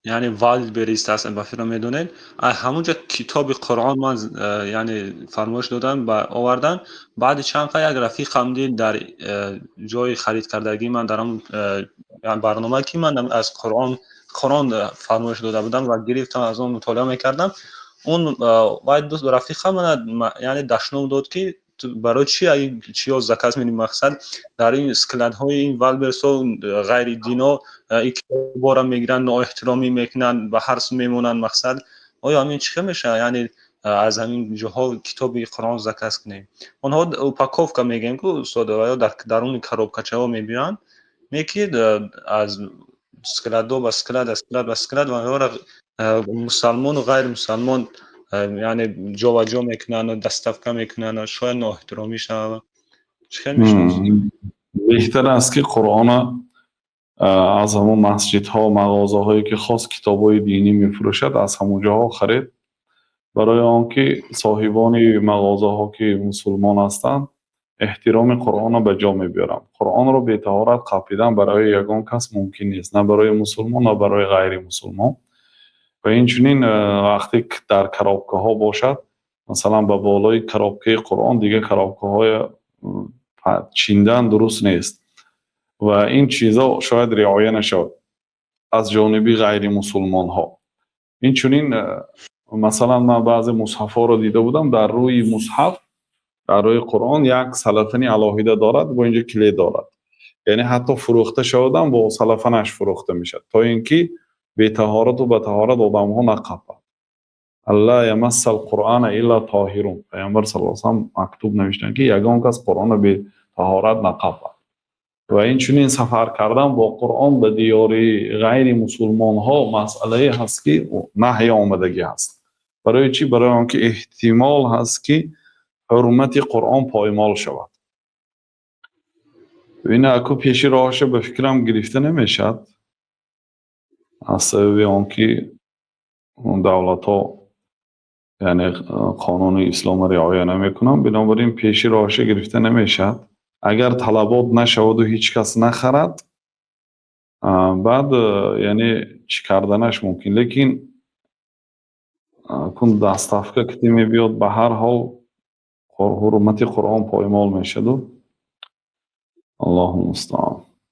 Яъне Wildberries аст, ба фикр медонед. Ҳамонҷо китоби Қуръон ман яъне фармоиш додам, ба овардан. Баъди чанд қад як рафиқам дид дар ҷои харид кардагии ман дар ҳамон барнома, ки ман аз Қуръон фармоиш дода будам ва гирифтам, аз он мутолиа мекардам. Он вай дӯст рафиқам мана яъне дашном дод, ки барои чи чиё заказ медиҳӣ, мақсад дар ин складҳои ин Wildberries-ҳо ғайри дино ин китобҳоро мегиранд, ноэҳтиромӣ мекунанд, ба ҳарс мемонанд. Мақсад, оё ҳамин чӣ хел мешавад, яъне аз ҳамин ҷоҳо китоби Қуръон заказ кунем? Онҳо упаковка мегӯем ку, устод, ё дар даруни коробкачаҳо мебиёянд, не ки аз складо ба склад, аз склад ба склад ва онҳоро мусалмону ғайримусалмон яъне ҷобаҷо мекунанд, доставка мекунанд, шояд ноэҳтиромӣ шавад. Чӣ хел мешавад? Беҳтар аст, ки Қуръона аз ҳамон масҷидҳо, мағозаҳое, ки хос китобҳои динӣ мефурӯшад, аз ҳамон ҷоҳо харед, барои он ки соҳибони мағозаҳо, ки мусулмон ҳастанд, эҳтироми Қуръонро ба ҷо мебиёранд. Қуръонро бетаҳорат қапидан барои ягон кас мумкин нест, на барои мусулмон, на барои ғайримусулмон. Ва инчунин вақте дар коробкаҳо бошад, масалан, ба болои коробкаи Қуръон дигар коробкаҳоя чиндан дуруст нест ва ин чизо шояд риоя нашавад аз ҷониби ғайримусулмонҳо. Инчунин, масалан, ман баъзе мусҳафҳоро дида будам, дар рӯи мусҳаф, дар рӯи Қуръон як салафани алоҳида дорад, бо инҷо клей дорад, яъне ҳатто фурӯхта шавадам, бо салафанаш фурӯхта мешавад, то ин ки бетаҳорату ба таҳорат одамҳо нақапанд. Ла ямассал қуръана илла тоҳирун. Паёмбар саллаллоҳу алайҳи васаллам мактуб навиштанд, ки ягон кас Қуръонро бетаҳорат нақапад. Ва инчунин сафар кардан бо Қуръон ба диёри ғайри мусулмонҳо масъалае ҳаст, ки наҳй омадагӣ ҳаст. Барои чӣ? Барои он ки эҳтимол ҳаст, ки ҳурмати Қуръон поймол шавад. Ин аку пеши роҳаша ба фикрам гирифта намешавад, аз сабаби он ки давлатҳо яъне қонуни исломро риоя намекунанд. Бинобар ин пеши роҳаша гирифта намешавад. Агар талабот нашаваду ҳеҷ кас нахарад, баъд яъне чӣ карданаш мумкин, лекин кун доставка ки мебиёд, ба ҳар ҳол ҳурмати Қуръон поймол мешаду. Аллоҳу мустаъон.